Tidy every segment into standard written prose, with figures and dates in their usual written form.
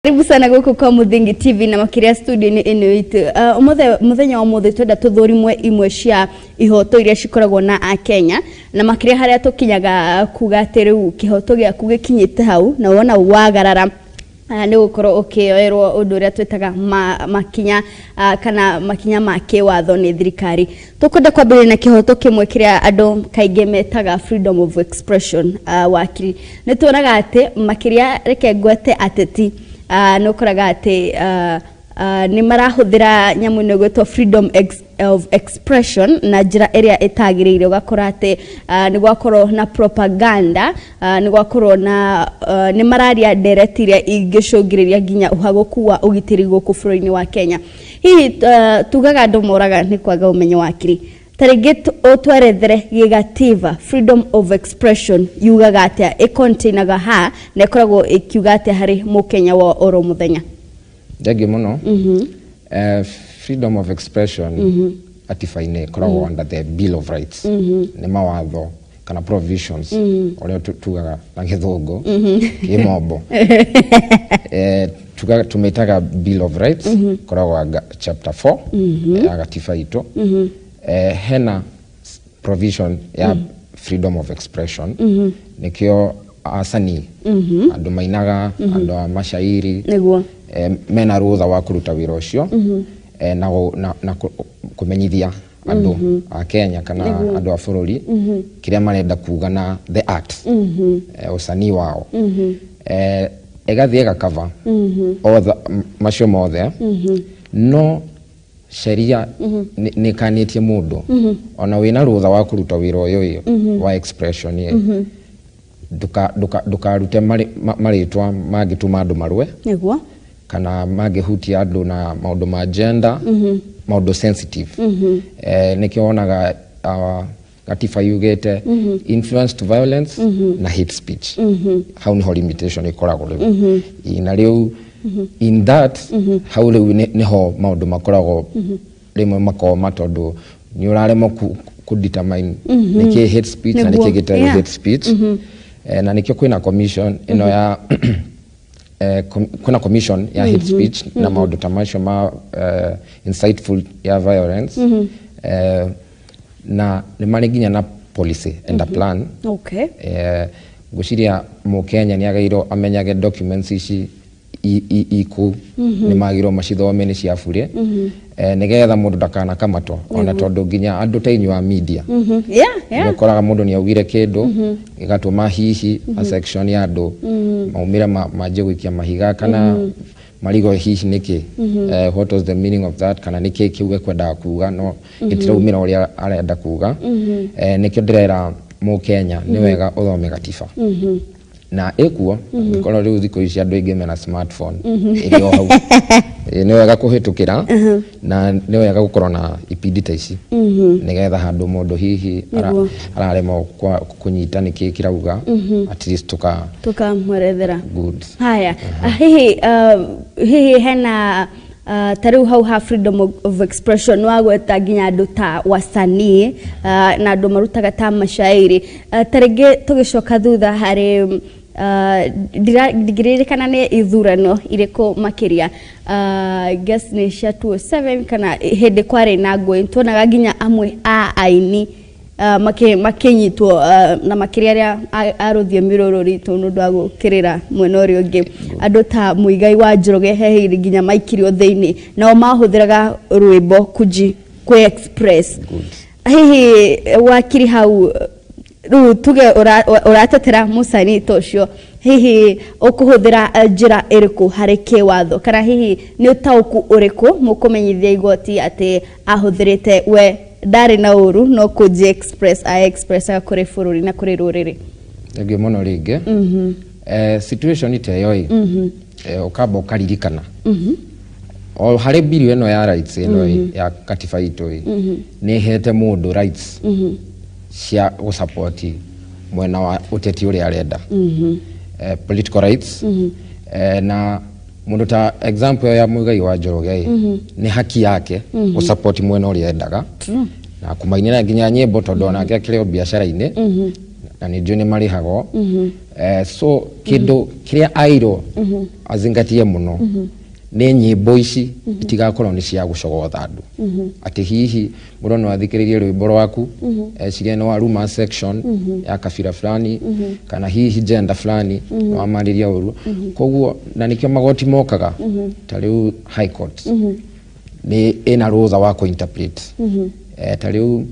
Karibu sana guku kwa Muthingi TV na makiria studio-inĩ ĩno itũ. Ũmũthĩ, mũthenya wa ũmũthĩ, twenda tũthũrimwe imwe cia ihoto iria cikoragwo na Akenya, na makĩria harĩa tũkinyaga kuga atĩ rĩu kĩhoto gĩaku gĩkinyĩte hau na wona wagarara nĩ gũkorwo ũkĩoerwo ũndũ ũrĩa twĩtaga makinya kana makinya ma kĩwatho nĩ thirikari. Tũkwenda kwambĩrĩria na kĩhoto kĩmwe kĩrĩa andũ kaingĩ metaga freedom of expression. Wakiri, nĩ tuonaga atĩ makĩria, reke ngwete ateti, nĩ ũkoraga atĩ nĩ marahũthĩra nyamũ ĩno ĩgwĩtwo freedom of expression na njĩra ĩrĩa ĩtagĩrĩire. Ũgakora atĩ nĩ gwakorwo na propaganda, nĩ gwakorwo na nĩ mararia ndereti iria ingĩcũngĩrĩria nginya ũhagũku wa ũgitĩri gũkũ bũrũri-inĩ wa Kenya. Hihi tugaga andũ moraga nĩ kwaga ũmenyo, wakiri. Ta rĩngĩ ũtwerethere gĩgatiba freedom of expression yugaga atĩa, ĩcontainaga ha, na ĩkoragwo ĩkiuga atĩa harĩ mũkenya wa oro mũthenya? Thengiũ mũno. Freedom of expression gatiba-inĩ ĩkoragwo under the Bill of Rights. Nĩ mawatho kana provisions ũrĩa tugaga na gĩthũngũ kĩmombo. Tugaga, tũmĩtaga Bill of Rights. Ĩkoragwo chapter 4 ya gatiba itũ. Hena provision ya freedom of expression, nĩkĩo asanii, andũ mainaga, andũ a mashairi, mena rũtha wa kũruta wĩra ũcio na kũmenyithia andũ a Kenya kana andũ a bũrũri kĩrĩa marenda kuga na the art, ũcanii wao. Ĩgathiĩ ĩgakava othe macio mothe, no sheria nĩ ĩkanĩtie mũndũ ona wĩna rũtha wa kũruta wĩra ũyũ ĩ wa expression ĩ, ndũkarute marĩtwa mangĩtũma andũ marũe kana mangĩhutia andũ na maũndũ ma gender, maũndũ sensitive. Nĩkĩo wonaga gatiba yugĩte influence to violence na hate speech. Hau niho limitation ĩkoragwo rĩu. Na rĩu in that hau rĩu nĩho maũndũ makoragwo rĩmwe makoma, tondũ nĩ ũraremwo ku determine nĩkĩ hate speech na nĩkĩ gĩtarĩ hate speech. Na nĩkĩo kwĩna commission ĩno ya kwĩna commission ya hate speech na maũndũ ta macio ma insightful ya violence, na nĩ marĩ nginya na policy and a plan. Ngwĩciria mũkenya nĩ agĩrĩirwo amenyage documents ici ikũ nĩ magĩrĩirwo macithome, nĩ cia bure, nĩgetha mũndũ ndakanakamatwo, ona tondũ nginya andũ ta inyuĩ a media, nĩ ũkoraga mũndũ nĩ augire kĩndũ gĩgatũma hihi a section ya andũ maumĩre manjie gũikia mahiga kana marigo hihi nĩkĩ, what was the meaning of that, kana nĩkĩ kĩu ekwendaga kuga no gĩtiraumĩra ũrĩa arenda kuga. Nĩkĩo ndĩrera mũkenya nĩ wega ũthome gatiba na ĩkuo. Angĩkorwo rĩu thikũ ici andũ aingĩ mena smartphone ĩrĩ o hau. Nĩ wega kũhĩtũkĩra na nĩ wega gũkorwo na ipindi ta ici, nĩgetha handũ mũndũ hihi araremwo kũnyita nĩkĩ kĩrauga, at least tuka tukamwerethera. Good. Haya. Hihi hena ta rĩu hau ha freedom of expression wagweta nginya andũ ta wasanii na andũ marutaga ta mashairi. Ta rĩngĩ tũgĩcoka thutha harĩ ndingĩririkana nĩ ithurano irĩkũ makĩria, guess nĩ cia 2007 kana hĩndĩ kwarĩ na ngũĩ, tuonaga nginya amwe a aini makĩnyitwo, na makĩria arĩa a rũthiomi rũrũ ritũ nĩ ũndũ wa gũkĩrĩra mwena ũrĩa ũngĩ. Andũ ta Mũigai wa Njoroge he hĩndĩ nginya maikirio thĩinĩ, nao mahũthĩraga rwĩmbo kuji kwĩ express. Hihi wakiri, hau rĩu tuge ũratetera mũcani ta ũcio, hihi ũkũhũthĩra njĩra ĩrĩkũ harĩ kĩwatho, kana hihi nĩ ũtaũku ũrĩkũ mũkũmenyithia igoti atĩ ahũthĩrĩte we ndarĩ na ũru no kũnji express a expressaga kũrĩ bũrũri na kũrĩ rũrĩrĩ? Thengiũ mũno rĩngĩ. Situation ta ĩyo ĩ, ũkamba ũkaririkana o harĩ bill ĩno ya rights ĩno ĩ, ya katiba itũ ĩ, nĩ ĩhete mũndũ rights cia gũsupport mwena wa ũteti ũrĩa arenda, political rights. Na mũndũ ta example ya Muigai wa Njoroge ĩ, nĩ haki yake gũsupport mwena ũrĩa endaga na kũmainĩra nginya nyĩmbo, tondũ onake akĩrĩ o biacara-inĩ. Na nĩ njũĩ nĩ marĩhagwo. So kĩndũ kĩrĩa airwo azingatie mũno nĩ nyĩmbo ici itigakorwo nĩ cia gũcogotha andũ, atĩ hihi mũndũ no athikĩrĩrie rwĩmbo rwaku ecirie nĩ waruma section ya kabira fulani kana hihi gender fulani, nĩ wamarĩria ũru. Koguo na nĩkĩo magoti mokaga, ta rĩu High Court nĩ ĩna rũtha wa kũ-interpret. Ta rĩu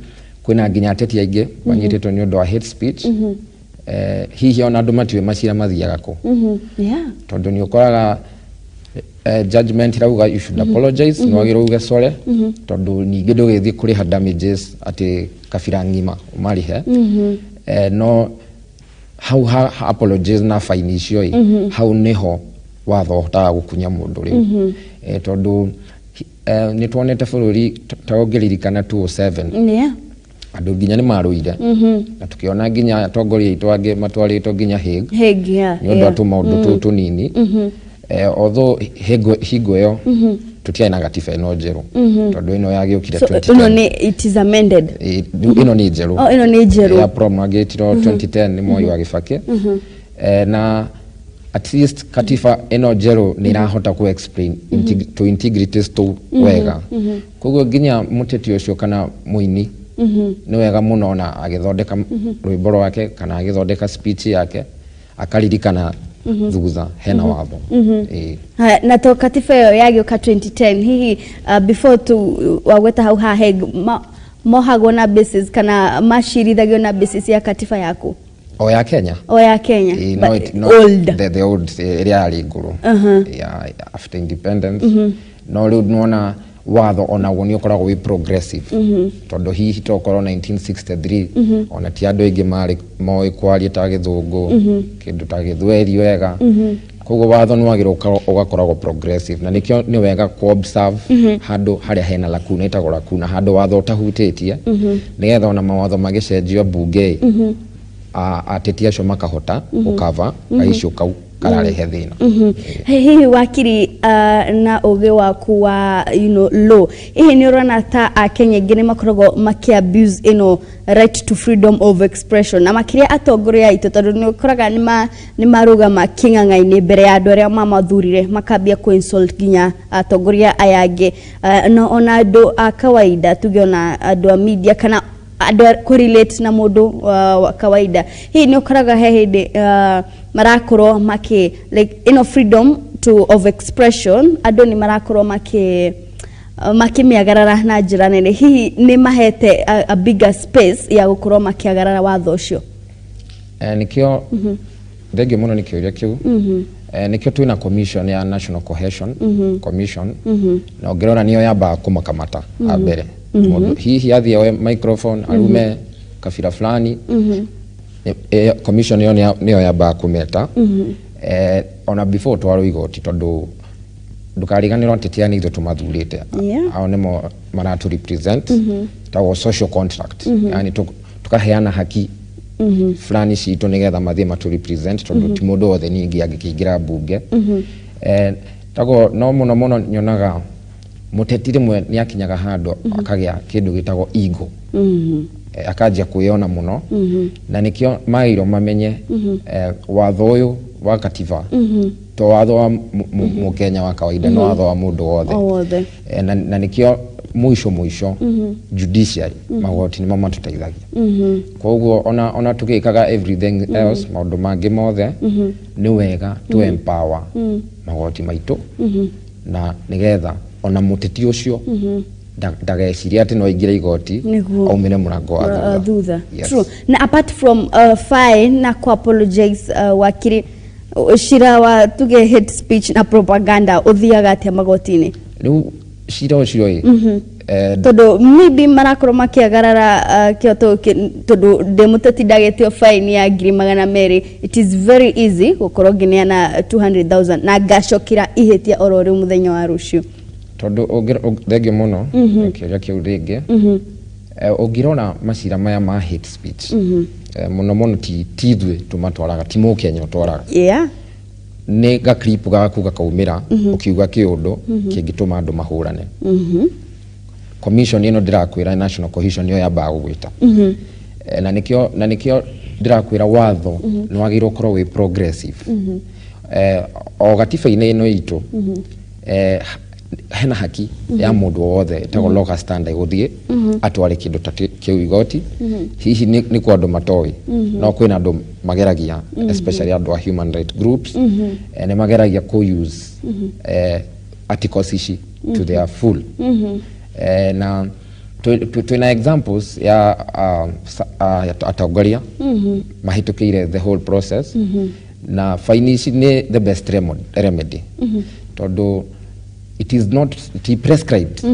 kwĩna nginya ateti aingĩ manyitĩtwo nĩ ũndũ wa hate speech. Hihi ona andũ matiũĩ macira mathiaga kũ, tondũ nĩ ũkoraga judgment irauga you should apologize, nĩ wagĩrĩirwo uge sorry, tondũ ningĩ ndũgĩthiĩ kũrĩha damages atĩ kabira ng'ima ũmarĩhe. No hau ha apologize na fine icio ĩ, hau nĩho watho ũhotaga gũkunya mũndũ rĩu. Tondũ nĩ tuonete bũrũri ta ũngĩririkana 2007, andũ nginya nĩ marũire na tukiona nginya atongoria aitũ angĩ matwarĩtwo nginya Hague Hague, yeah. nĩ ũndũ wa tũmaũndũ tũu tũnini. Although hingo ĩyo tũtiarĩ na gatiba ĩno njerũ, tondũ ĩno yagĩũkire So 2010. ĩno nĩ, it is amended? Rĩu ĩno nĩ njerũ. Oh, ĩno nĩ njerũ. Ya promulgated 2010 nĩ Moi wa Kibaki. Na at least katiba ĩno njerũ nĩ ĩrahota ku explain to integrities tũu wega. Koguo nginya mũteti ũcio kana mũini nĩ wega mũno ona agĩthondeka rwĩmbo rwake kana agĩthondeka speech yake akaririkana thutha hena watho. Ĩĩ. Haya, na to katiba ĩyo yagĩũka 2010, hihi before tu wagweta hau ha Hague, mohagwo na basis kana macirithagio na basis ya katiba yaku? O ya Kenya. O ya Kenya? No, But it, no, old. The old ĩrĩa yarĩ ngũrũ ya after independence. No rĩu nĩwona watho onaguo nĩ ũkoragwo wĩ progressive, tondũ hihi tokorwo 1963 ona ti andũ aingĩ marĩ moĩ kwaria ta gĩthũngũ, kĩndũ ta gĩthweri wega. Koguo watho nĩ wagĩrĩirwo ũgakoragwo progressive, na nĩkĩo nĩ wega ku observe handũ harĩa hena lacuna, ĩtagwo lacuna, handũ watho ũtahutĩtie, nĩgetha ona mawatho magĩcenjio mbunge ateti acio makahota gũkava gaiciũ kau kararehe thĩna. Hihi wakiri, na ũgĩ waku wa law, hihi nĩ ũrona ta akenya aingĩ nĩ makoragwo maki abuse ĩno right to freedom of expression, na makĩria atongoria aitũ, tondũ nĩ ũkoraga nĩ marũgama kĩng'ang'a-inĩ mbere ya andũ arĩa mamathurire, makambia kũ insult nginya atongoria aya angĩ, na ona andũ a kawaida, tuge ona andũ a media kana andũ a kũrelate na mũndũ wa kawaida? Hihi nĩ ũkoraga he hĩndĩ marakorwo maki like ĩno freedom to of expression andũ nĩ marakorwo makĩmĩagarara na njĩra nene, hihi nĩ mahete a bigger space ya gũkorwo makĩagarara watho ũcio? Nĩkĩo thengio mũno nĩ kĩũria kĩu. Nĩkĩo twĩna commission ya National Cohesion Commission, na ũngĩrora nĩyo yambaga kũmakamata a mbere. Mũndũ hihi athiĩ oe microphone arume kabira fulani, commission ĩyo nĩyo yambaga kũmeta ona before twarwo igoti, tondũ ndũkariganĩrwo atĩ ti ithuĩ tũmathurĩte. Ao nĩmo maratu represent, tagwo social contract, yani tukaheana haki fulani citũ nĩgetha mathiĩ matu represent, tondũ ti mũndũ wothe ningĩ angĩkĩingĩra mbunge. Tago no mũno mũno nyonaga mũteti rĩmwe nĩ akinyaga handũ akagĩa kĩndũ gĩtagwo ego, akanjia kwĩyona mũno, na nĩkĩo magĩrĩirwo mamenye watho ũyũ wa katiba to watho wa mũkenya wa kawaida, no watho wa mũndũ wothe. O wothe. Na nĩkĩo mũico mũico judiciary, magoti nĩmo matũteithagia. Koguo ona tũgĩkaga everything else, maũndũ mangĩ mothe, nĩ wega tu empower magoti maitũ, na nĩgetha ona mũteti ũcio ndagecirie atĩ no aingĩre igoti aumĩre mũrango wa thutha. Thutha. Yes. True. Na apart from fine na ku apologize, wakiri, cira wa tuge hate speech na propaganda uthiaga atia magoti-inĩ? Rĩu cira ũcio ĩ Tondũ maybe marakorwo makĩagarara kĩhoto tondũ ndĩ mũteti ndagetio fine ya 200,000, it is very easy gũkorwo ngĩneana 200,000 na ngacokera ihĩtia oro rĩu mũthenya wa rũciũ. Tondũ thengio mũno kĩũria kĩu rĩngĩ. Ũngĩrora macira maya ma hate speech, mũno mũno ti ithuĩ tũmatwaraga, ti mũkenya ũtwaraga, nĩ ga clip gaku gakaumĩra ũkiuga kĩũndũ kĩngĩtũma andũ mahũrane. Commission ĩno ndĩrakwĩra, National Cohesion, nĩyo yambaga gũgwĩta. Na nĩkĩo Ndĩrakwĩra watho nĩ wagĩrĩirwo ũkorwo wĩ progressive. O gatiba-inĩ ĩno itũ, hena haki ya mũndũ o wothe ĩtagwo locus standi gũthiĩ atware kĩndũ ta kĩu igoti. Hihi nĩ kwa andũ matoĩ, no kwĩna andũ mageragia, especially andũ a human right groups, nĩ mageragia kũ use articles ici to their full. Na twĩna examples ya atongoria mahĩtũkĩire the whole process, na faini ici nĩ the best remedy, tondũ it is not, it is prescribed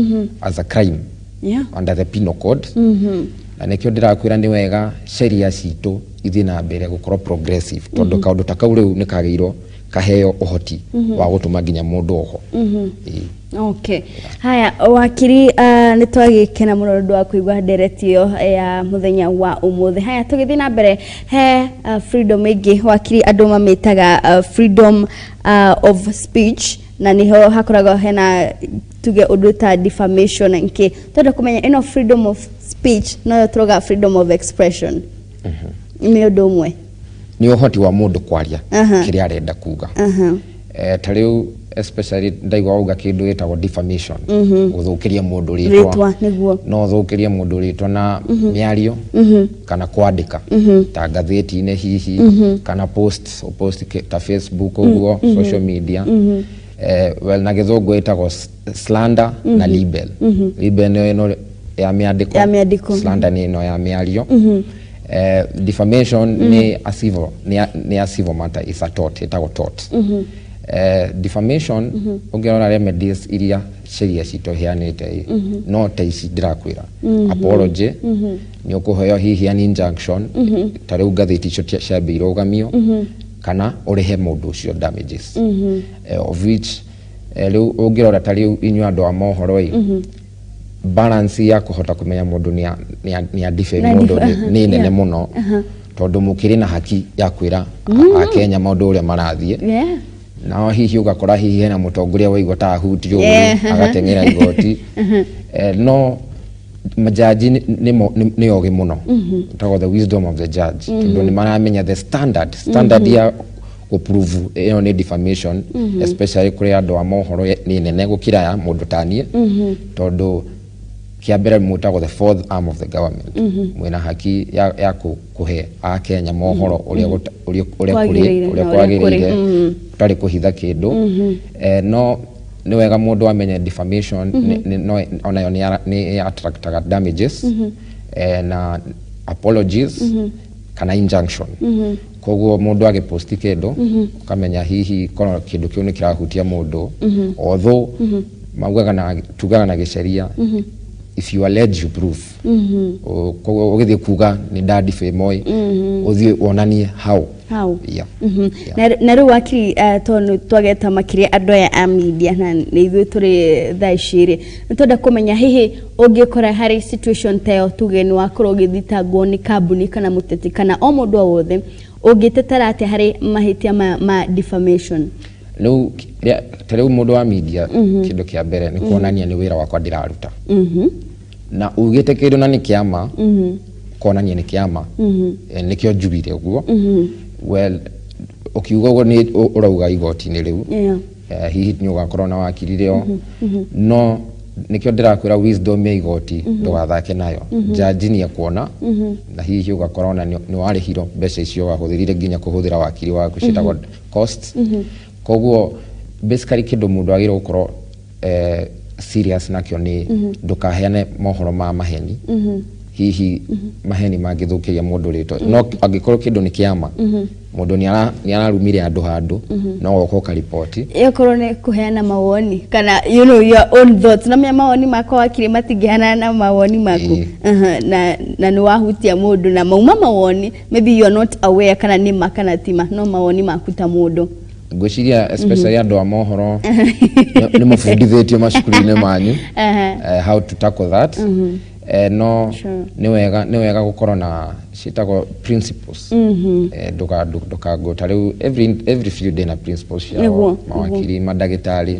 as a crime under the penal code. Na nĩkĩo ndĩrakwĩra nĩ wega sheria citũ ithiĩ na mbere gũkorwo progressive, tondũ kaũndũ ta kau rĩu nĩ kagĩrĩirwo kaheo ũhoti wa gũtũma nginya mũndũ oho. Ĩĩ. Okay. Haya, wakiri, nĩ twagĩkena mũno nĩ ũndũ wa kũigua ndereti ĩyo ya mũthenya wa ũmũthĩ. Haya, tũgĩthiĩ na mbere, he freedom ĩngĩ, wakiri, andũ mamĩtaga freedom of speech, na niho hakoragwo hena tuge ũndũ ta defamation. Nkĩ twenda kũmenya ĩno freedom of speech noyo tũrauga freedom of expression nĩ ũndũ ũmwe? Nĩ ũhoti wa mũndũ kwaria kĩrĩa arenda kuga. Ta rĩu especially ndaigua wauga kĩndũ gĩtagwo defamation, gũthũkĩria mũndũ rĩtwa. Rĩtwa, nĩguo. No ũthũkĩrie mũndũ rĩtwa na mĩario kana kwandĩka ta ngathĩti-inĩ hihi, kana post, post ta Facebook ũguo, social media. Well, na gĩthũngũ ĩtagwo slander na libel. Libel nĩyo ĩno ya mĩandĩko. Ya mĩandĩko. Slander nĩ ĩno ya mĩario. Defamation nĩ a civil, nĩ a civil matter, is a tort, ĩtagwo tort. Defamation, ũngĩrora remedies iria sheria citũ iheanĩte ĩ, no ta ici ndĩrakwĩra, apology, nĩ ũkũheo hihi an injunction, ta rĩu ngathĩti icio ciambe irũgamio, kana ũrĩhe mũndũ ũcio damages, of which rĩu ũngĩrora ta rĩu inyuĩ andũ a mohoro ĩ, balance ya kũhota kũmenya mũndũ nĩ a defame Na mũndũ nĩ nene mũno, tondũ mũkĩrĩ na haki ya kwĩra akenya maũndũ ũrĩa marathiĩ. Nao hihi ũgakora hihi hena mũtongoria waigua ta ahutio ũru, agateng'era igoti. No majaji nĩ ogĩ mũno, tagwo the wisdom of the judge, tondũ nĩ maramenya the standard ya gũprove ĩyo nĩ defamation, especially kũrĩ andũ a mohoro, nĩ nene gũkĩra ya mũndũ taniĩ, tondũ kĩa mbere mwĩtagwo the fourth arm of the government, mwĩna haki ya kũhe akenya mohoro ũrĩa ũrĩa kũrĩ, Kwagĩrĩire, ũrĩa na ũrĩa kũrĩ. kwagĩrĩire, ũtarĩ kũhitha kĩndũ. No nĩ wega mũndũ amenye defamation no onayo nĩ attractaga damages, na apologies kana injunction. Koguo mũndũ agĩposti kĩndũ, ũkamenya hihi korwo kĩndũ kĩu nĩ kĩrahutia mũndũ, although maugaga na tugaga na gĩceria, if you allege, you prove. Koguo ũgĩthiĩ kuga nĩ nda defame ĩ, ũthiĩ wonanie how. How. Yeah. Yeah. Na rĩu wakiri, tondũ twageta makĩria andũ aya a media na nĩ ithuĩ tũrĩ thaa ici rĩ, nĩ twenda kũmenya hihi ũngĩkora harĩ situation ta ĩyo, tuge nĩ wakorwo ũgĩthitangwo nĩ kambuni kana mũteti kana o mũndũ o wothe, ũngĩtetera atĩa harĩ mahĩtia maya ma defamation? Rĩu ta rĩu mũndũ wa media, kĩndũ kĩa mbere nĩ kuonania nĩ wĩra wakwa ndĩraruta, na ugĩte kĩndũ na nĩ kĩama, kuonania nĩ kĩama. Nĩkĩo njugire ũguo. Well, ũkiuga ũguo nĩ ũrauga igoti-inĩ rĩu. Hihi nĩ ũgakorwo na wakiri rĩo, no nĩkĩo ndĩrakwĩra wisdom ya igoti ndũgathake nayo. Jaji nĩ ekuona, na hihi ũgakora ona nĩ warĩhirwo mbeca icio wahũthĩrire nginya kũhũthĩra wakiri waku, ciĩtagwo costs. Koguo basically kĩndũ mũndũ agĩrĩirwo gũkorwo serious nakĩo nĩ ndũkaheane mohoro ma maheni, hihi maheni mangĩthũkĩria mũndũ rĩtwa. No angĩkorwo kĩndũ nĩ kĩama, mũndũ nĩ ararumire andũ handũ, no woka ũkariboti. Ĩkorwo nĩ kũheana mawoni kana your own thoughts, na menya mawoni makwa, wakiri, matingĩhanana na mawoni maku. Na nĩ wahutia mũndũ na mauma mawoni, maybe you are not aware kana nĩ ma kana ti ma, no mawoni maku ta mũndũ. Ngwĩciria especially andũ a mohoro nĩ mũbundithĩtio macukuru-inĩ manyu how to tackle that. No nĩ wega gũkorwo na ciĩtagwo principles. Ndũkangũ ta rĩu every field ĩna principles ciao, mawakiri, mandagĩtarĩ.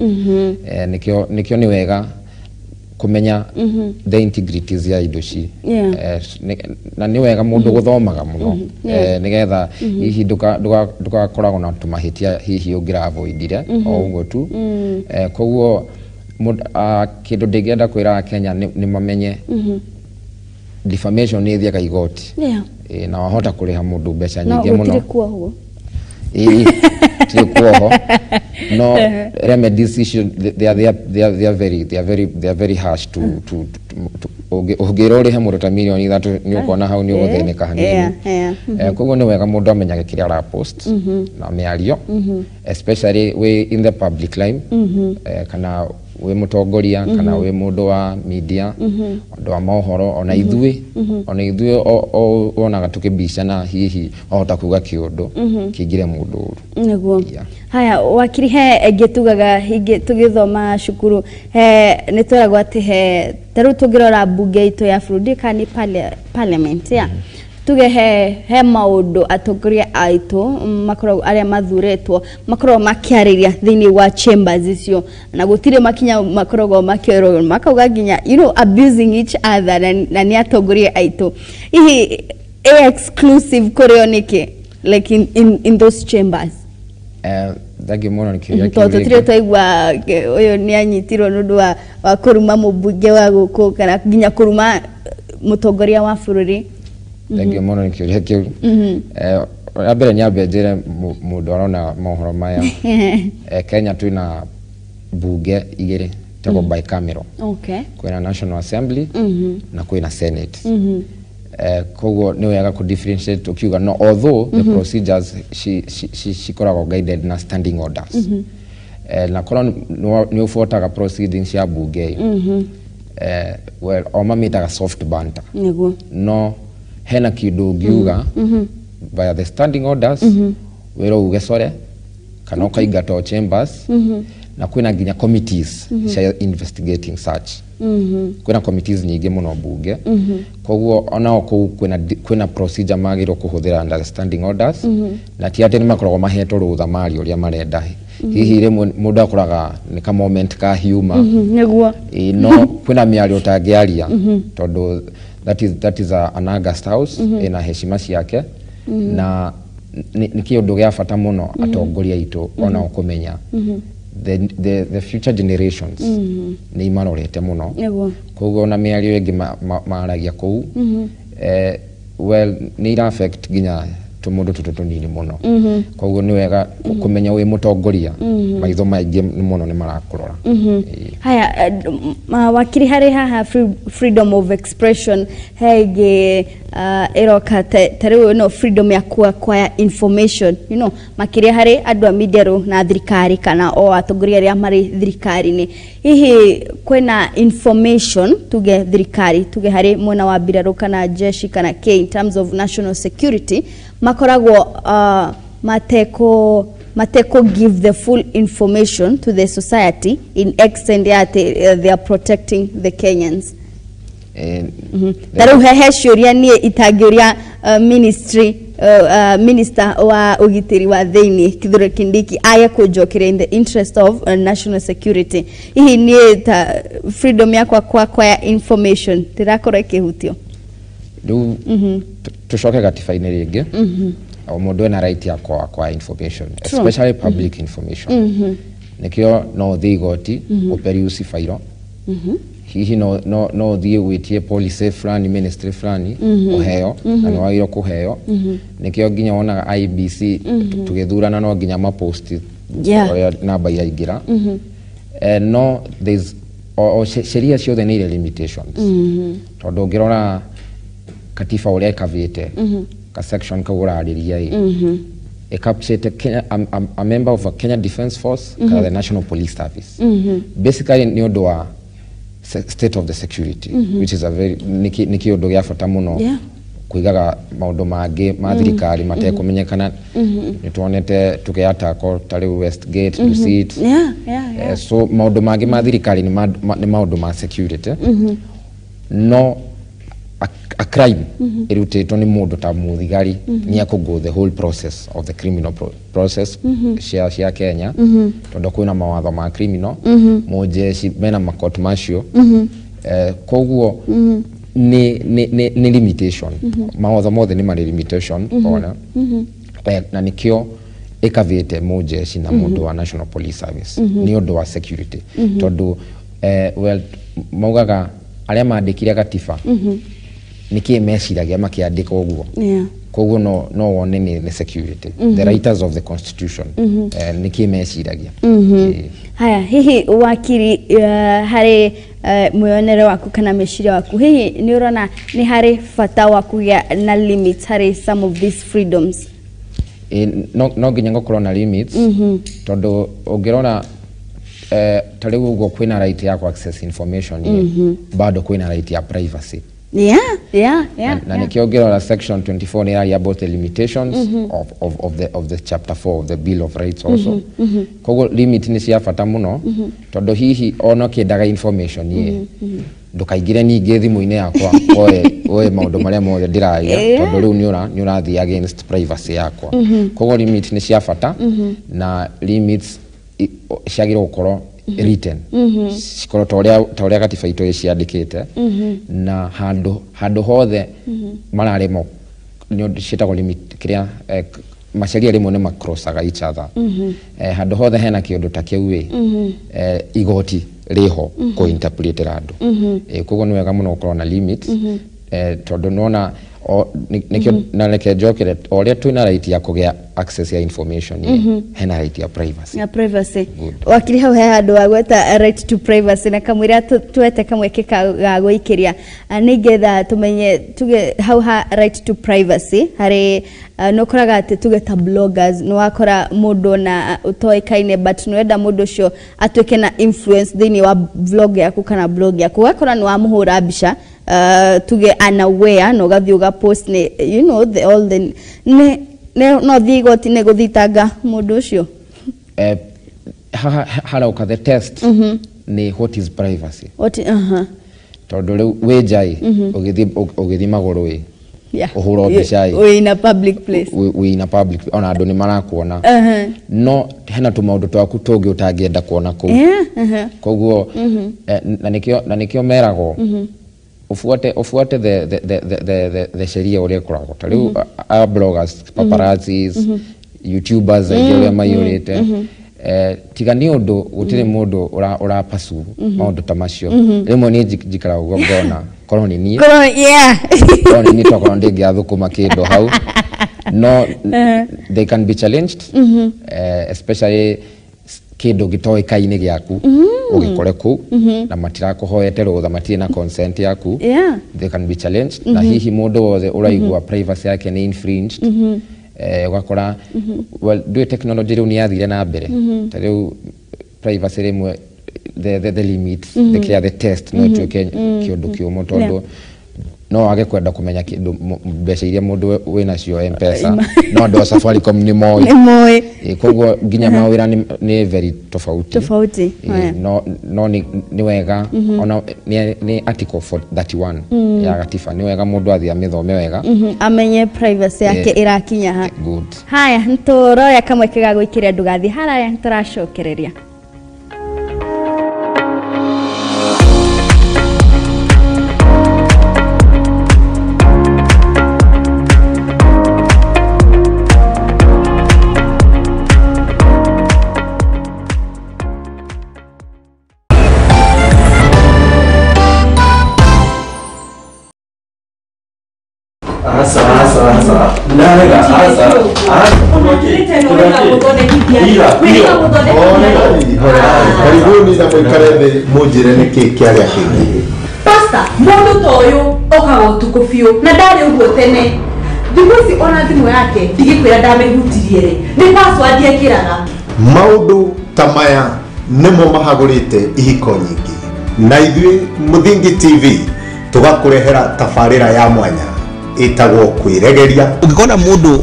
Nĩkĩo nĩ wega Kũmenya the integrities ya indo ici. Na nĩ wega mũndũ gũthomaga mũno, nĩgetha hihi ndũgakoragwo na tũmahĩtia hihi ũngĩravoidire o ũguo tu. Koguo kĩndũ ndĩngĩenda kwĩra Akenya nĩ mamenye defamation nĩ ĩthiaga igoti. Na wahota kũrĩha mũndũ mbeca No nyingĩ mũno. Gũtirĩ kuohwo. Ĩĩ, tirĩ kuoho, no remedies icio, they are very harsh to ũngĩrwo ũrĩhe mũndũ ta mirioni 3, nĩ ũkuona hau nĩ ũgũthĩnĩka hanini. Koguo nĩ wega mũndũ amenyage kĩrĩa arapost na mĩario, especially wĩ in the public line, kana wĩ mũtongoria, kana wĩ mũndũ wa media, andũ a mohoro, ona ithuĩ wonaga tũkĩbicana, hihi wahota kuga kĩũndũ kĩingĩre mũndũ ũru. Nĩguo. Yeah. Haya, wakiri, he ĩngĩ tugaga ingĩ tũgĩthoma cukuru, he nĩ tweragwo atĩ he ta rĩu tũngĩrora mbunge itũ ya bũrũri, kana nĩ parliament ya tuge he maũndũ atongoria aitũ makoragwo, arĩa mathurĩtwo, makoragwo makĩarĩria thĩinĩ wa chambers icio, na gũtirĩ makinya makoragwo makĩoerwo, makauga nginya abusing each other, na nĩ atongoria aitũ. Hihi ĩ exclusive kũrĩ o nĩkĩ, like in those chambers? Thank you mũno nĩ kĩũria tondũ kĩu tũtirĩ rĩngĩ. twaigua ũyũ nĩ anyitirwo nĩ ũndũ wa kũruma mũmbunge wa gũkũ, kana nginya kũruma mũtongoria wa bũrũri. Thank you mũno nĩ kĩũria kĩu. Rĩa mbere nyambe njĩre mũndũ arona mohoro maya, Kenya twĩna mbunge igĩrĩ tagwo bicameral. Kwĩna National Assembly na kwĩna Senate. Koguo nĩ wega kũ differentiate ũkiuga no, although the procedures cikoragwo guided na standing orders. Na korwo nĩ ũbuataga proceedings cia mbunge, well, o mamĩtaga soft banter. No hena kĩndũ ũngiuga via the standing orders, wĩrwo uge sore kana ũkaingatwo chambers. Na kwĩna nginya committees cia investigating such. Kwĩna committees nyingĩ mũno mbunge, koguo onao kũu kwĩna procedure magĩrĩirwo kũhũthĩra under the standing orders, na ti atĩ nĩ makoragwo mahetwo rũtha marie ũrĩa marenda. Hihi rĩmwe mũndũ akoraga nĩ ka moment ka humor. Ĩĩ, no kwĩna mĩario ũtangĩaria tondũ that is an august house ĩna heshima ciake, na nĩ kĩũndũ gĩa bata mũno atongoria aitũ onao kũmenya the future generations nĩ imarorete mũno. Koguo ona mĩario ĩngĩ maragia kũu, well, nĩ ira affect nginya tũmũndũ tũtũ tũnini mũno. Koguo nĩ wega kũmenya wĩ mũtongoria, maitho maingĩ mũno nĩ marakũrora. Ĩĩ. Haya, wakiri, harĩ haha freedom of expression, he ĩngĩ ĩroka ta rĩu ĩno freedom ya ku acquire information, makĩria harĩ andũ a media rĩu na thirikari, kana o atongoria arĩa marĩ thirikari-inĩ. Hihi kwĩna information, tuge thirikari, tuge harĩ mwena wa mbirarũ kana jeshi kana k in terms of national security, makoragwo mateko give the full information to the society in extent ya atĩ they are protecting the Kenyans? Ta rĩu hehe ciũria niĩ itangĩũria ministry minister wa ũgitĩri wa thĩinĩ Kithure Kindiki age kũnjokeria in the interest of national security. Hihi niĩ ta freedom yakwa kwa acquire information ndĩrakorwo ĩkĩhutio? Rĩu tũcoke gatiba-inĩ rĩngĩ. O mũndũ ena right ya kwa information, especially public information. Nĩkĩo no ũthiĩ igoti ũperuse fairo, hihi no ũthiĩ wĩtie policy fulani, ministry fulani, ũheo, na nĩ wagĩrĩirwo kũheo. Nĩkĩo nginya wonaga IEBC tũgĩthurana no nginya mapost ũrĩa namba iraingĩra. No there's o sheria ciothe nĩ irĩ limitations, tondũ ũngĩrora katiba ũrĩa ĩkavĩte ka section kau ũrarĩria ĩ ĩcapturĩte Kenya, a member of a Kenya Defence Force kana the National Police Service, basically nĩ ũndũ wa state of the security, which is a very nĩ kĩũndũ gĩa bata mũno kũigaga maũndũ mangĩ ma thirikari matekũmenyekana. Nĩ tuonete tũkĩatakwo ta rĩu Westgate, Dusit. So maũndũ mangĩ ma thirikari nĩ maũndũ ma security, no a crime ĩrutĩtwo nĩ mũndũ ta mũthigari nĩ ekũ the whole process of the criminal process cia Kenya, tondũ kwĩna mawatho ma criminal, mũjeshi mena makoti macio. Koguo ni limitation. Mawatho mothe nĩ marĩ limitation ona. Na nikio ĩkavĩte mũjeshi na mũndũ wa National Police Service nĩ ũndũ wa security, tondũ well, maugaga arĩa mandĩkire gatiba nĩkĩ meciragia makĩandĩka ũguo. Koguo no wone nĩ security, the writers of the constitution, nĩkĩ meciragia. Haya, hihi wakiri, harĩ mwĩonere waku kana meciria waku, hihi nĩ ũrona nĩ harĩ bata wa kũgĩa na limits harĩ some of these freedoms? No nginya gũkorwo na limits, tondũ ũngĩrora ta rĩu ũguo kwĩna right ya ku access information, bado kwĩna right ya privacy. Na nĩkĩo ũngĩrora section 24 nĩ ĩraria about the limitations of the chapter 4 of the Bill of Rights also. Koguo limit nĩ cia bata mũno, tondũ hihi ona ũkĩendaga information ĩ, ndũkaingĩre ningĩ thimũ-inĩ yakwa woe maũndũ marĩa mothe ndĩraria, tondũ rĩu nĩ ũrathiĩ against privacy yakwa. Koguo limit nĩ cia bata, na limits ciagĩrĩirwo gũkorwo written, cikorwo ta ũrĩa gatiba itũ ĩciandĩkĩte, na handũ hothe mararemwo nĩ ũndũ ciĩtagwo limit kĩrĩa maceria rĩmwe nĩ macrossaga each other. Handũ hothe hena kĩũndũ ta kĩu ĩ, igoti rĩho kũ-interpretera andũ. Koguo nĩ wega mũno gũkorwo na limits, tondũ nona nĩkĩo na reke njokere o ũrĩa twĩna right ya kũgĩa access ya information ĩ, hena right ya privacy. Ya privacy. Good. Wakiri, hau he handũ wagweta right to privacy, na kamwĩra twete kamweke ga gwĩikĩria. Nĩgetha tũmenye, tuge hau ha right to privacy harĩ nĩ ũkoraga atĩ tuge ta bloggers, nĩ wakora mũndũ na ũtoĩkaine, but nĩ wenda mũndũ ũcio atuĩke na influence thĩinĩ wa vlog yaku kana blog yaku, ũgakora nĩ wamũhũra mbica, tuge unaware, na ũgathiĩ ũgapost nĩ you know the, all the nĩ no thiĩ igoti-inĩ gũthitanga mũndũ ũcio? Haha harauka the test nĩ what is privacy. What? Uh-huh. Tondũ rĩu wĩ nja ĩ, ũgĩthiĩ magũrũ ĩ, ũhũrwo mbica ĩ, wĩ in a public place. Wĩ in a public, ona andũ nĩ marakuona, no hena tũmaũndũ twaku tũngĩ ũtangĩenda kuona kũu. Koguo na nĩkĩo meragwo ufuate the sheria ũrĩa ĩkoragwo. Ta rĩu a bloggers, paparazzis, youtubers aingĩ ũrĩa maiyũrĩte, tiga nĩ ũndũ gũtirĩ mũndũ ũrapasu maũndũ ta macio. Rĩmwe niĩ njikaraga ũguo ngona korwo nĩ niĩ, Korwo, yeah. Korwo nĩ niĩ, tokorwo ndĩngĩathũkũma kĩndũ hau. No they can be challenged, especially kĩndũ gĩtoĩkaine gĩaku ũgĩkore kũu na matirakũhoete rũtha, matirĩ na consent yaku. They can be challenged. Na hihi mũndũ wothe ũraigua privacy yake nĩ infringed, ũgakora, well, ndũĩ technology rĩu nĩ yathire na mbere. Ta rĩu privacy rĩmwe the limit, the care, the test no ĩtuĩke kĩũndũ kĩũmũ, tondũ no wage kwenda kũmenya kĩndũ mbeca iria mũndũ wĩnacio M-Pesa, no andũ a Safaricom nĩ moĩ. Nĩ moĩ. Koguo nginya mawĩra nĩ very tofauti. Tofauti. No nĩ wega ona nĩ article 31 ya gatiba, nĩ wega mũndũ athiĩ amĩthome wega. Amenye privacy yake ĩrakinya ha. Good. Haya, nĩtũroya kamweke ga gwĩkĩria, ndũgathiĩ haraya, nĩtũracokereria. Asa, asa, asa. Ndarega, asa. Ira, Karibuni na mũikare thĩ mũnjĩre nĩkĩ kĩarĩa kĩngĩ. Pasta, mũndũ ta ũyũ okaga ũtukũ biũ na ndarĩ ũguo tene. Thikũ ici ona thimũ yake ndigĩkwĩra ndamĩhutirie rĩ, nĩ password ekĩraga. Maũndũ ta maya nĩmo mahagũrĩte ihiko nyingĩ, na ithuĩ Mũthingi TV tũgakũrehera tabarĩra ya mwanya ĩtagwo Kwĩregeria. Ũngĩkona mũndũ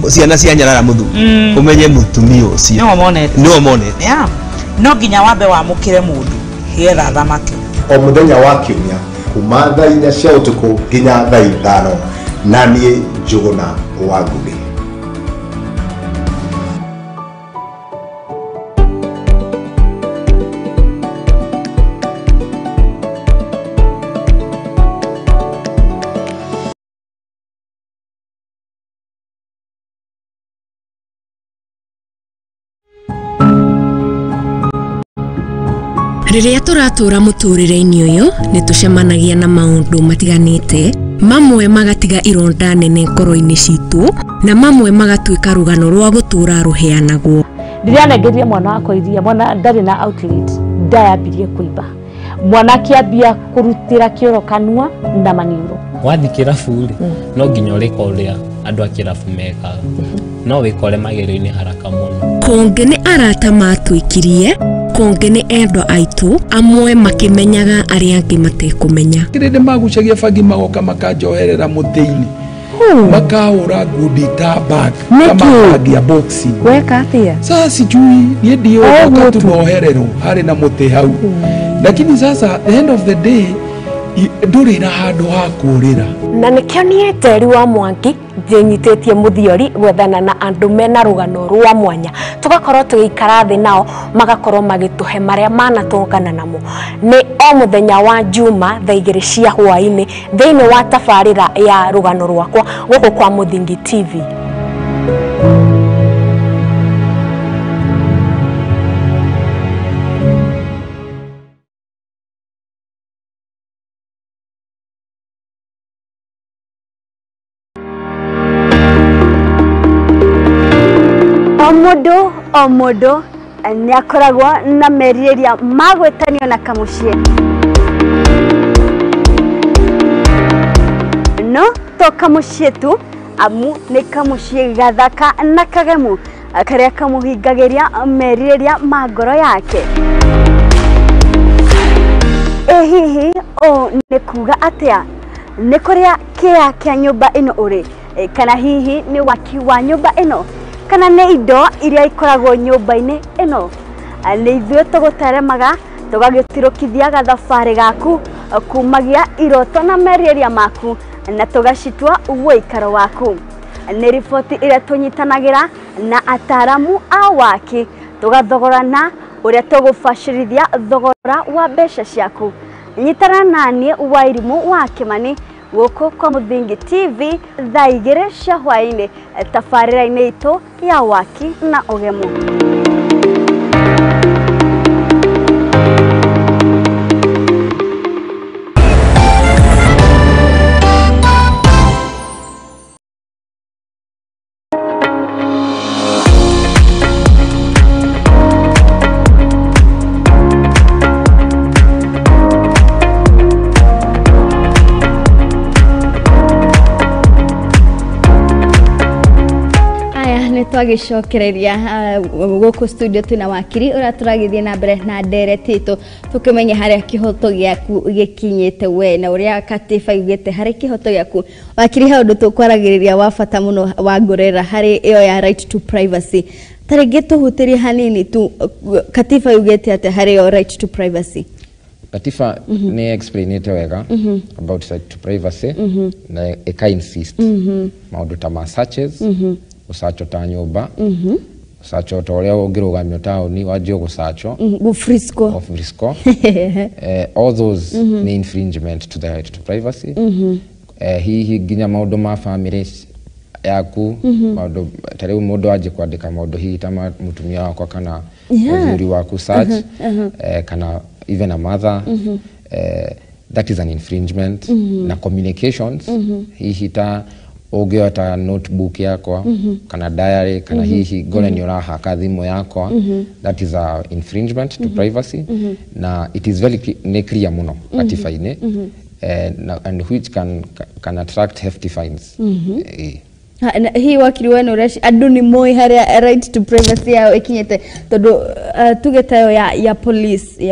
ciana cia nyarara mũthuri, ũmenye mũtumia ũcio nĩwe monete. Nĩwe monete. Yeah. No nginya wambe wamũkĩre mũndũ getha thamake. O mũthenya wa kiumia kuma thaa 4 cia ũtukũ nginya thaa 5, na niĩ Njũgũna wa Ngũgĩ. Rĩrĩa tũratũra mũtũrĩre-inĩ ũyũ nĩ tũcemanagia na maũndũ matiganĩte, mamwe magatiga ironda nene ngoro-inĩ citũ na mamwe magatuĩka rũgano rwa gũtũra rũheanagwo. Ndĩranengeria mwana wakwa iria, mwana ndarĩ na outlet, ndayambirie kũimba, mwana akĩambia kũrutĩra kĩoro kanua na maniũrũ. Wathiĩ kĩrabu rĩ, no nginya ũrĩka ũrĩa andũ a kĩrabu mekaga, no wĩkore magerio-inĩ haraka mũno. Kũngĩ nĩ arata matwĩkirie, kũngĩ nĩ endwa aitũ, amwe makĩmenyaga arĩa angĩ matekũmenya. Kĩrĩndĩ magucagia bangi magoka makanjoherera mũtĩ-inĩ, makahũra ngundi ta bag kama bag ya boxing. Weka atia? Sasa sijui niĩ ndiũĩ wakati tunohererwo harĩ na mũtĩ hau, lakini sasa the end of the day ndũrĩ na handũ ha kũũrĩra. Na nĩkĩo niĩ Njeri wa Mwangi njĩnyitĩtie mũthiori gwethana na andũ mena rũgano rwa mwanya, tũgakorwo tũgĩikara thĩ nao magakorwo magĩtũhe marĩa manatũngana namo. Nĩ o mũthenya wa Juma thaa 2 cia hwaĩ-inĩ thĩinĩ wa tabarĩra ya rũgano rwakwa gũkũ kwa Mũthingi TV. O mũndũ nĩ akoragwo na merirĩria ma gwĩtanio na kamũciĩ, no to kamũciĩ tu, amu nĩ kamũciĩ gathaka na kagemu karĩa kamũhingagĩria merirĩria ma ngoro yake. Ĩ hihi ũũ nĩ kuga atĩa? Nĩ kũrĩa kĩa kĩa nyũmba ĩno ũrĩ, kana hihi nĩ waki wa nyũmba ĩno, kana nĩ indo iria ikoragwo nyũmba-inĩ ĩno? Nĩ ithuĩ tũgũteremaga tũgagĩtirũkithia gathabarĩ gaku kumagia iroto na merirĩria maku na tũgacitua ũikaro waku. Nĩ riboti ĩrĩa tũnyitanagĩra na ataramu a waki, tũgathogorana ũrĩa tũgũbacĩrithia thogora wa mbeca ciaku. Nyitana naniĩ Wairimũ wa Kĩmani gũkũ kwa Mũthingi TV thaa 2 cia hwaĩ-inĩ tabarĩra-inĩ itũ ya waki na ũgemu. Twagicokereria gũkũ studio twĩna wakiri ũrĩa tũragĩthiĩ na mbere na ndereti itũ tũkĩmenye harĩa kĩhoto gĩaku gĩkinyĩte we na ũrĩa katiba yugĩte harĩ kĩhoto gĩaku. Wakiri, he ũndũ tũkwaragĩrĩria wa bata mũno wa ngũrera harĩ ĩyo ya right to privacy, ta rĩngĩ tũhutĩrie hanini tu, katiba yugĩte atĩa harĩ ĩyo right to privacy? Katiba nĩ explainĩte wega about right to privacy na ĩka insist maũndũ ta ma searches, gũcachwo ta nyũmba, gũcachwo ta ũrĩa ũngĩrũgamio taũni wanjie gũcachwo, gũfrisco, all those nĩ infringement to the right to privacy. Hihi nginya maũndũ ma family yaku, maũndũ ta rĩu mũndũ anjie kwandĩka maũndũ hihi ta mũtumia wakwa kana mũthuri waku search, kana even a mother, that is an infringement. Na communications, hihi ta ũngĩota notebook yakwa kana diary kana hihi ngore nĩ ũrahaka thimũ yakwa, that is a infringement to privacy. Na it is very nĩ clear mũno katiba-inĩ, and which can attract hefty fines. Hii wakiri we nĩ andũ nĩ moĩ harĩa right to privacy yao ĩkinyĩte, tondũ tuge tayo ya police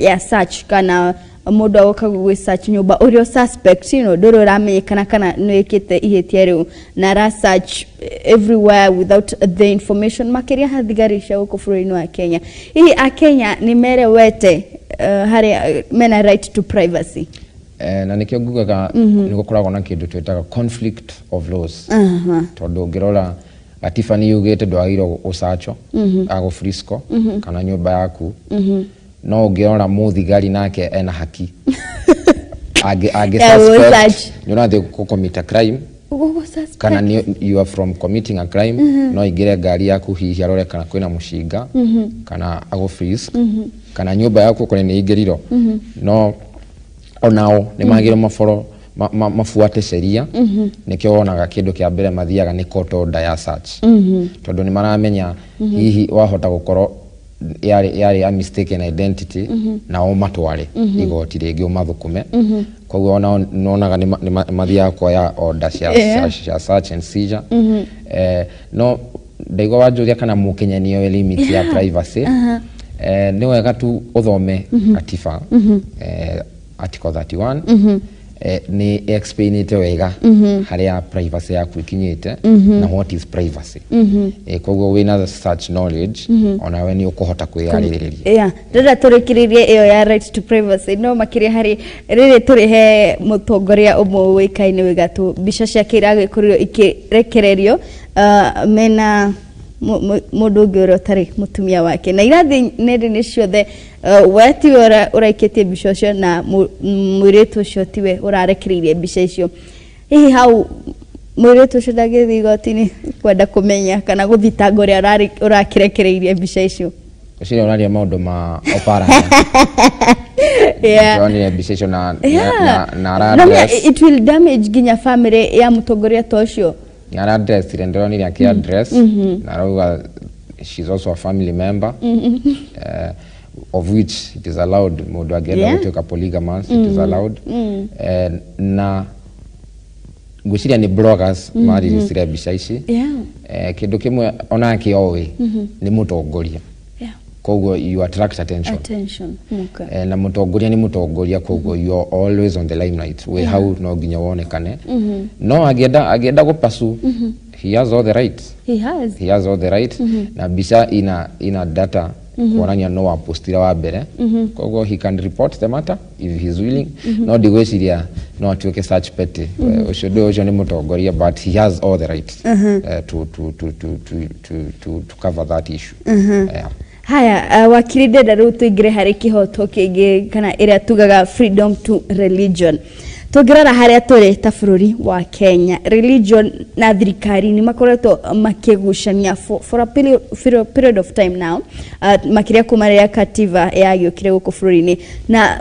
ya search kana mũndũ agoka gwĩ search nyũmba ũrĩa suspect, you know, ndũrĩ ũramenyekana kana nĩ wĩkĩte ihĩtia rĩu, na ara search everywhere without the information, makĩria ha thigari cia gũkũ bũrũri-inĩ wa Kenya. Hihi Akenya nĩ merewete harĩa mena right to privacy? Na nĩkĩo ngugaga nĩ gũkoragwo na kĩndũ twĩtaga conflict of laws, tondũ ũngĩrora gatiba nĩ yugĩte ndwagĩrĩirwo gũcachwo agũfrisco kana nyũmba yaku, no ũngĩrora mũthigari nake ena haki angĩ suspect nĩ ũrathiĩ gũcommit a crime, Gũgũ Kana you are from committing a crime, no aingĩre ngari yaku hihi arore kana kwĩna mũcinga, kana agũ freeze, kana nyũmba yaku okorwo nĩ ingĩrirwo. No onao nĩ magĩrĩirwo maboro mabuate sheria. Nĩkĩo wonaga kĩndũ kĩa mbere mathiaga nĩ court order ya search, tondũ nĩ maramenya hihi wahota gũkorwo yarĩ a mistaken identity, nao matware igoti rĩngĩ ũmathũkũme. Koguo onao nonaga nĩ mathiaga kuoya order cia cia search and seizure. No ndaigua wanjũria kana mũkenya nĩoĩ limit ya privacy. Nĩ wega tu ũthome katiba, article 31, nĩ explainĩte wega harĩa privacy yaku ikinyĩte na what is privacy. Koguo wĩna such knowledge, onawe nĩ ũkũhota kwĩyarĩrĩria. Yeah, ndĩrenda tũrĩkĩrĩrie ĩyo ya right to privacy, no makĩria harĩ rĩrĩ tũrĩhe mũtongoria ũmwe ũĩkaine wĩ gatũ, mbica ciake iragĩkorirwo ikĩrekererio mena mũndũ ũngĩ ũrĩa ũtarĩ mũtumia wake, na irathiĩ nenda-inĩ ciothe. We tiwe ũraikĩtie mbica ũcio, na mũirĩtu ũcio tiwe ũrarekereirie mbica icio. Hihi hau mũirĩtu ũcio ndangĩthiĩ igoti-inĩ kwenda kũmenya kana gũthitanga ũrĩa ũrakĩrekereirie mbica icio? Ũcio ũraria maũndũ ma Oparanya. Ndĩronire mbica icio na Na address it will damage nginya family ya mũtongoria ta ũcio. Nĩ aradressire, ndĩronire akĩ address na arauga she's also a family member, of which it is allowed. Mũndũ angĩenda gũtuĩka polygamous, it is allowed. Na ngwĩciria nĩ bloggers mariricire mbica ici. Kĩndũ kĩmwe onake oĩ nĩ mũtongoria, koguo you attract attention. Attention, okay. Na mũtongoria nĩ mũtongoria, koguo you are always on the limelight. Wĩ hau no nginya wonekane. No angĩenda gũpasu, he has all the rights. He has. He has all the right, na mbica ina data kuonania no wapostire wa mbere, koguo he can report the matter if he's willing. No ndigwĩciria no atuĩke such petty. Ũcio ndũ ũcio nĩ mũtongoria, but he has all the right to cover that issue, yeah. Haya, wakiri, ndenda rĩu tũingĩre harĩ kĩhoto kĩngĩ, kana ĩrĩa tugaga freedom to religion. Tũngĩrora harĩa tũrĩ ta bũrũri wa Kenya, religion na thirikari nĩ makoretwo makĩgucania for a period of time now, makĩria kuma rĩrĩa katiba yagĩũkire gũkũ bũrũri-inĩ, na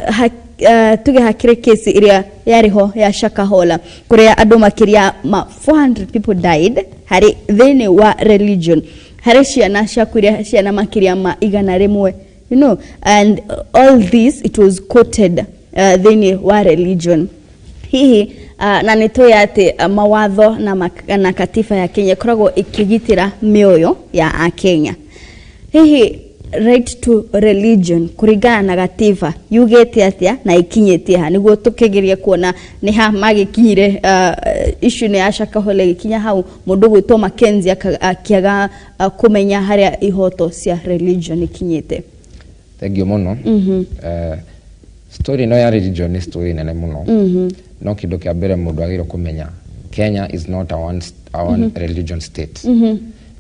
tuge hakĩrĩ kesi ĩrĩa yarĩ ho ya Shakahola, kũrĩa andũ makĩria ma 400 people died harĩ thĩinĩ wa religion, harĩ ciana ciakuire, ciana makĩria ma 100, and all this, it was quoted thĩinĩ wa religion hihi. Na nĩ tũĩ atĩ mawatho na katiba ya Kenya ĩkoragwo ĩkĩgitĩra mĩoyo ya akenya. Hihi right to religion kũringana na gatiba yugĩte atĩa na ikinyĩtie ha, nĩguo tũkĩgeria kuona nĩ ha magĩkinyire issue nĩ ya Shakahola ĩgĩkinya hau, mũndũ gwĩtwo Mackenzie akĩaga kũmenya harĩa ihoto cia religion ikinyĩte? Thank you mũno. Story ĩno ya religion nĩ story nene mũno. No kĩndũ kĩa mbere mũndũ agĩrĩirwo kũmenya, Kenya is not a one religion state,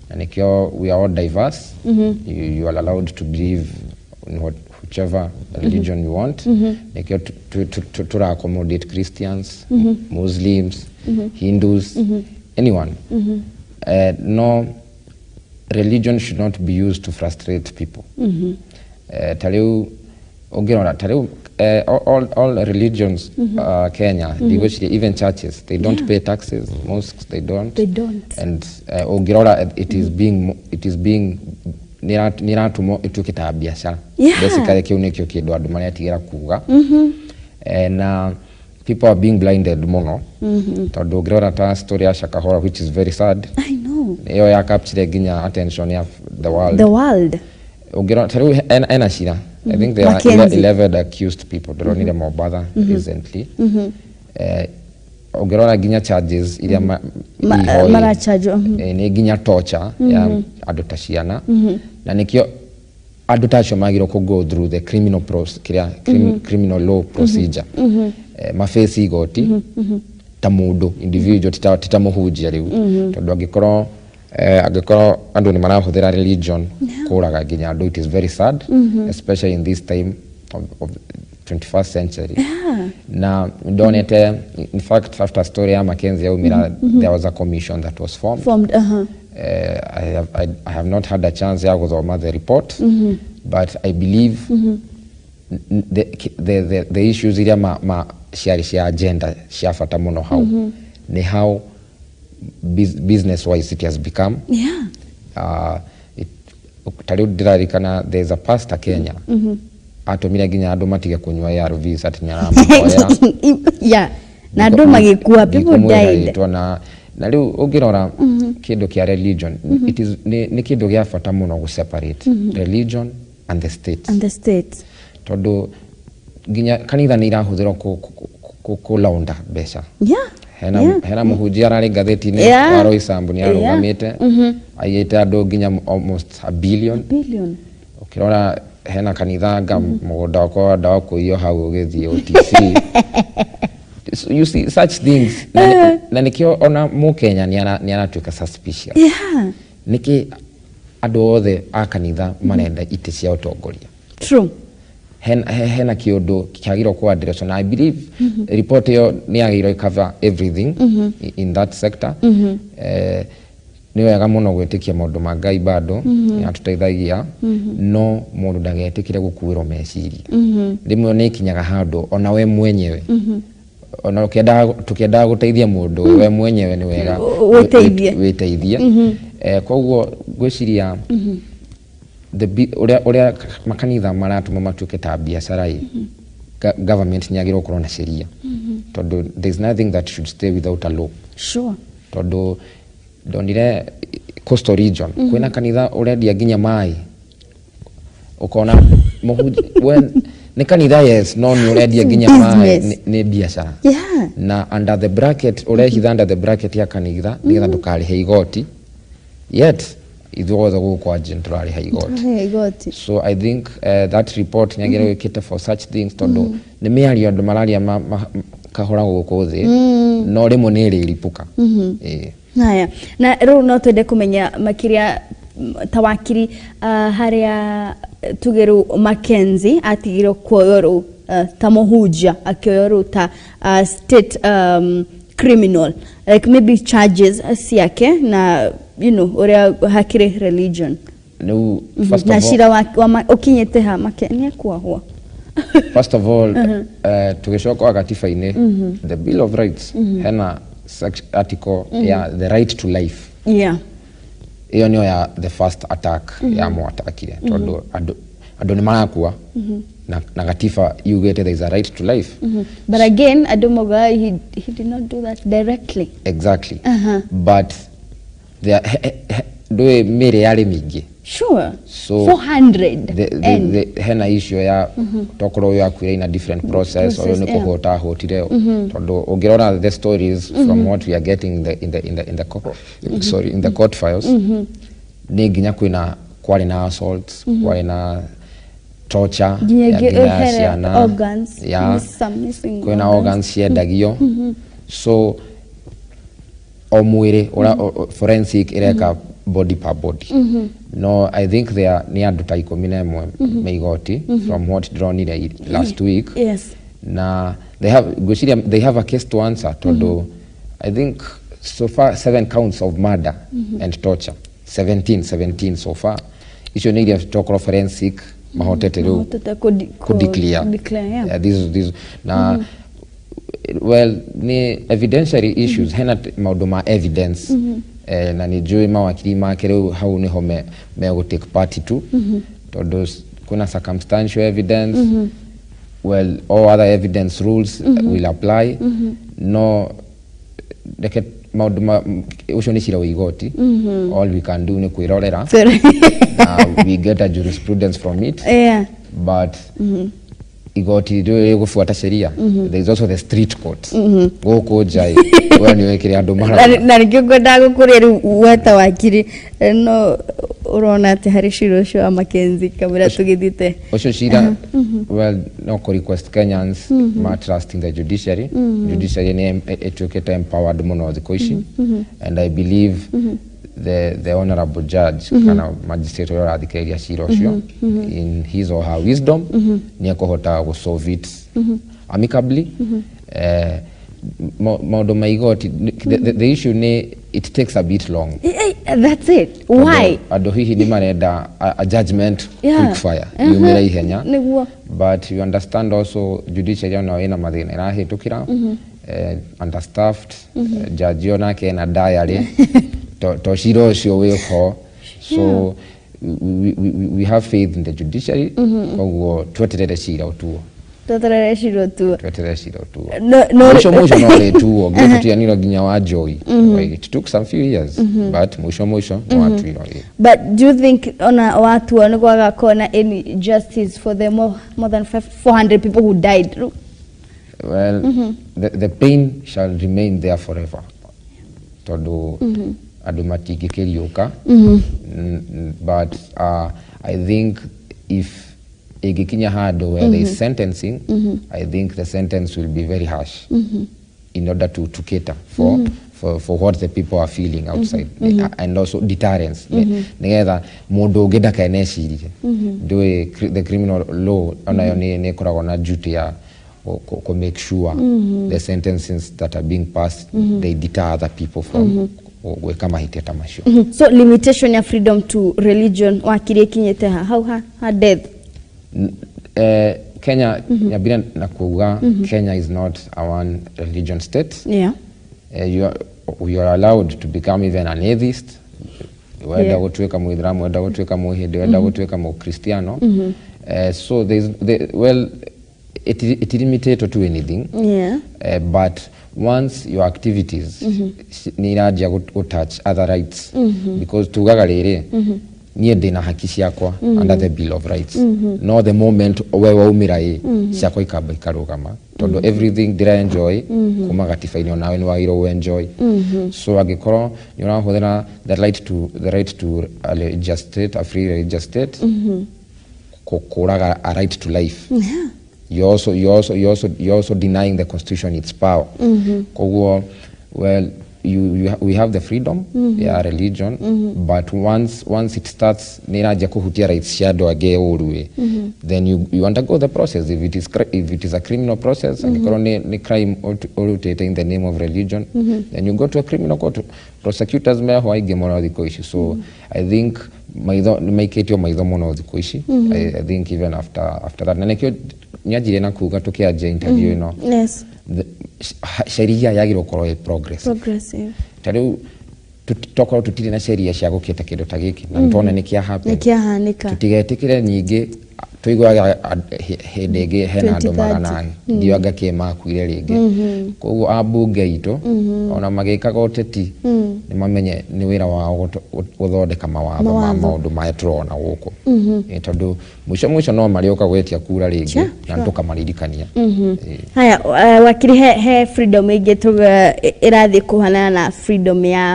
na nĩkĩo we are all diverse. You are allowed to believe in whichever religion you want. Nĩkĩo tũra accommodate Christians, Muslims, Hindus, anyone. No religion should not be used to frustrate people. Ta rĩu ũngĩrora, ta rĩu all religions, Kenya, ndigwĩciria even churches, they don't pay taxes. Mosques, they don't. They don't. And ũngĩrora, it is being nĩ ĩratũmwo ĩtuĩke ta biacara. Basically kĩu nĩkĩo kĩndũ andũ maretigĩra kuga. Na people are being blinded mũno, tondũ ũngĩrora ta story ya Shakahola, which is very sad, I know. Ĩyo ya capture nginya attention ya the world. The world. Ũngĩrora ta rĩu ena cira, I think there are Mackenzie. 11 accused people ndĩronire Mombatha recently. Ũngĩrora nginya charges iria ihoi, marachargwo. Nĩ nginya torture ya andũ ta ciana, na nĩkĩo andũ ta acio magĩrĩirwo kũ go through the criminal kĩrĩa criminal law procedure, maface igoti ta mũndũ individual, tita mũhunjia rĩu, tondũ angĩkorwo andũ nĩ marahũthĩra religion kũraga nginya andũ, it is very sad, especially in this time of 21st century. Na ndonete, in fact, after story ya Mackenzie yaumira, there was a commission that was formed. Formed. I have not had a chance ya guthoma the report, but I believe the issues iria ma ciarĩ cia agenda cia bata mũno hau nĩ how business wise it has become. Ta rĩu ndĩrarikana there is a pastor Kenya atũmire nginya andũ matige kũnyua ARVs atĩ nĩaramahoera. Yeah. Na andũ magĩkua, people died. Rĩtwa na rĩu ũngĩrora kĩndũ kĩa religion, it is nĩ kĩndũ gĩa bata mũno gũ separate religion and the state. And the state. Tondũ nginya kanitha nĩ irahũthĩrwo kũ launder mbeca. Hena mũhunjia ararĩ ngathĩti-inĩ wa Roysambu nĩ arũgamĩte aiyĩte andũ nginya almost a billion. Billion. Ũkĩrora hena kanitha nga mũgũnda wakwa wa ndawa kũiywo hau ũgĩthiĩ OTC. So you see such things na nĩkĩo ona mũkenya nĩ aratuĩka suspicious. Nĩkĩ andũ othe a kanitha marenda itĩ cia ũtongoria? True. Hena kĩũndũ kĩagĩrĩirwo kũ address, na I believe report ĩyo nĩ yagĩrĩirwo cover everything in that sector. Nĩ wega mũno gwĩtĩkia maũndũ ma Ngai bado nĩ atũteithagia, no mũndũ ndagetĩkĩre gũkuĩrwo meciria. Rĩmwe nĩ ikinyaga handũ ona we mwenyewe, ona tũkĩendaga gũteithia mũndũ, we mwenyewe nĩ wega wĩteithie. Wĩteithie. Koguo ngwĩciria ũrĩa makanitha maratũma matuĩke ta biacara ĩ, government nĩ yagĩrĩirwo gũkorwo na sheria, tondũ there is nothing that should stay without a law. Tondũ ndonire coastal region kwĩna kanitha ũrendia nginya maĩ, ũkona nĩ kanitha, yes, no nĩ ũrendia nginya maĩ, nĩ biacara. Na under the bracket ũrehitha under the bracket ya kanitha nĩgetha ndũkarĩhe igoti, yet ithuothe gũkũ anjĩ tũrarĩha igoti. So I think that report nĩ yagĩrĩirwo ĩkĩte for such things, tondũ nĩ mĩario andũ mararia kahora gũkũ thĩ, no rĩmwe nĩ ĩrĩripũka. Haya, na rĩu no twende kũmenya makĩria ta wakiri, harĩa tuge rĩu Mackenzie atigirwo kuoywo rĩu ta mũhunjia, akĩoywo rĩu ta state criminal, like maybe charges ciake na you know ũrĩa hakĩrĩ religion. Rĩu first na of all, cira wa ũkinyĩte ha Mackenzie nĩekuohwo? First of all, tũgĩcoka gatiba-inĩ, the Bill of Rights, hena article ya the right to life. Ĩyo nĩyo ya the first attack ya mwatakire, tondũ andũ nĩ marakua na gatiba yugĩte there is a right to life. But again, andũ maugaga he did not do that directly. Exactly. But ndũĩ mĩĩrĩ yarĩ mĩingĩ. So 400. Hena issue ya tokorwo ũyũ akuire in a different process, ũyũ nĩ kũhũta ahũtire, tondũ ũngĩrora the stories from what we are getting in the court files, nĩ nginya kwĩna kwarĩ na assaults, kwarĩ na torture nginya ya ciana, organs, kwĩna organs ciendagio. So o mwĩrĩ forensic ĩreka body per body. No, I think there nĩ andũ ta 11 me igoti from what ndĩronire last week. Na they have, ngwĩciria they have a case to answer, tondũ I think so far 7 counts of murder and torture, 17 so far. Icio nĩ iria tokorwo forensic mahotete rĩu kũ declare. This na well nĩ evidentiary issues, hena maũndũ ma evidence, na nĩ njũĩ mawakiri make rĩu hau nĩho megũ take party tu, tondũ kuna circumstantial evidence, well, all other evidence rules will apply. No reke maũndũ ma ũcio nĩ cira wa igoti. All we can do nĩ kwĩrorera na we get a jurisprudence from it. But igoti rĩu rĩgũbuata sheria. There is also the street court gũkũ nja ĩ, we nĩ wĩkĩre andũ marauga. Na nĩkĩo ngwendaga gũkũria rĩu we ta wakiri, no ũrona atĩ harĩ cira ũcio wa Mackenzie kamũira tũgĩthiĩte ũcio cira, well, no kũ request Kenyans ma trust in the judiciary. Judiciary nĩ ĩtuĩkĩte empowered mũno thikũ ici, and I believe the honorable judge kana magistrate ũrĩa ũrathikĩrĩria cira ũcio, in his or her wisdom, nĩ ekũhota gũ solve it amicably. Maũndũ ma igoti, the issue nĩ it takes a bit long. That's it. Why? Andũ hihi nĩ marenda a judgment quick fire, yumĩre ihenya. Nĩguo. But you understand also judiciary onayo ĩna mathĩna ĩrahĩtũkĩra, understaffed, judge onake ena diary to cira ũcio wĩho. So we have faith in the judiciary, koguo tweterere cira ũtuo. Tweterere cira ũtuo. Tweterere cira ũtuo. No. Mũico mũico no rĩtuo ngĩtũtianirwo nginya wa Joy. It took some few years, but mũico mũico no watuirwo. But do you think ona watuo nĩ gwagakorwo na any justice for the more than 400 people who died? Well, the pain shall remain there forever, tondũ andũ matingĩkĩriũka. But I think if ĩngĩkinya handũ where there is sentencing, I think the sentence will be very harsh in order to cater for what the people are feeling outside, and also deterrence, nĩgetha mũndũ ũngĩ ndakenecirie. Ndũĩ the criminal law onayo nĩ ĩkoragwo na duty ya ku make sure the sentences that are being passed, they deter other people from gwĩka mahĩtia ta macio. So limitation ya freedom to religion, wakiri, ĩkinyĩte ha hau ha death? Kenya, nyambire na kuuga Kenya is not a one religion state. You are allowed to become even an atheist, wenda gũtuĩka mũithĩramu, wenda gũtuĩka mũhĩndĩ, wenda gũtuĩka mũkristiano. So there's well, it limited to anything. But once your activities nĩ iranjia gũ touch other rights, because tugaga rĩrĩ, niĩ ndĩna haki ciakwa under the Bill of Rights, no the moment we waumĩra ĩ, ciakwa ikamba ikarũgama, tondũ everything ndĩra enjoy kuma gatiba-inĩ, onawe nĩ wagĩrĩirwo ũ enjoy. So angĩkorwo nĩ ũrahũthĩra the right to a religious state, a free religious state, kũraga a right to life, you're also denying the constitution its power. Koguo, well, we have the freedom ya religion, but once it starts nĩ ĩranjia kũhutia rights cia andũ angĩ ũru ĩ, then you undergo the process. If it is a criminal process, angĩkorwo nĩ crime ũrutĩte in the name of religion, then you go to a criminal court. Prosecutors meho aingĩ mũno thikũ ici, so I think maitho nĩ maikĩtio maitho mũno thikũ ici. I think even after that, na nĩkĩo nyanjirie na kuga tũkĩanjia interview ĩno, sheria yagĩrĩirwo gũkorwo ĩ progressive. Progressive. Ta rĩu tokorwo tũtirĩ na sheria cia gũkĩta kĩndũ ta gĩkĩ, na nĩtwona nĩ kĩa happen. Nĩ kĩahanĩka. Tũtigetĩkĩre nyingĩ tũiguaga hĩndĩ ĩngĩ hena andũ 2030. 400 ndiũ anga kĩ makuire rĩngĩ. Koguo ambunge aitũ ona magĩkaga ũteti, nĩ mamenye nĩ wĩra wao gũthondeka mawatho ma Mawatho. maũndũ maya tũrona gũkũ. Tondũ mũico mũico no marĩũka gwĩtia kura rĩngĩ na tũkamaririkania. Haya, wakiri, he freedom ĩngĩ tuga ĩrathiĩ kũhanana na freedom ya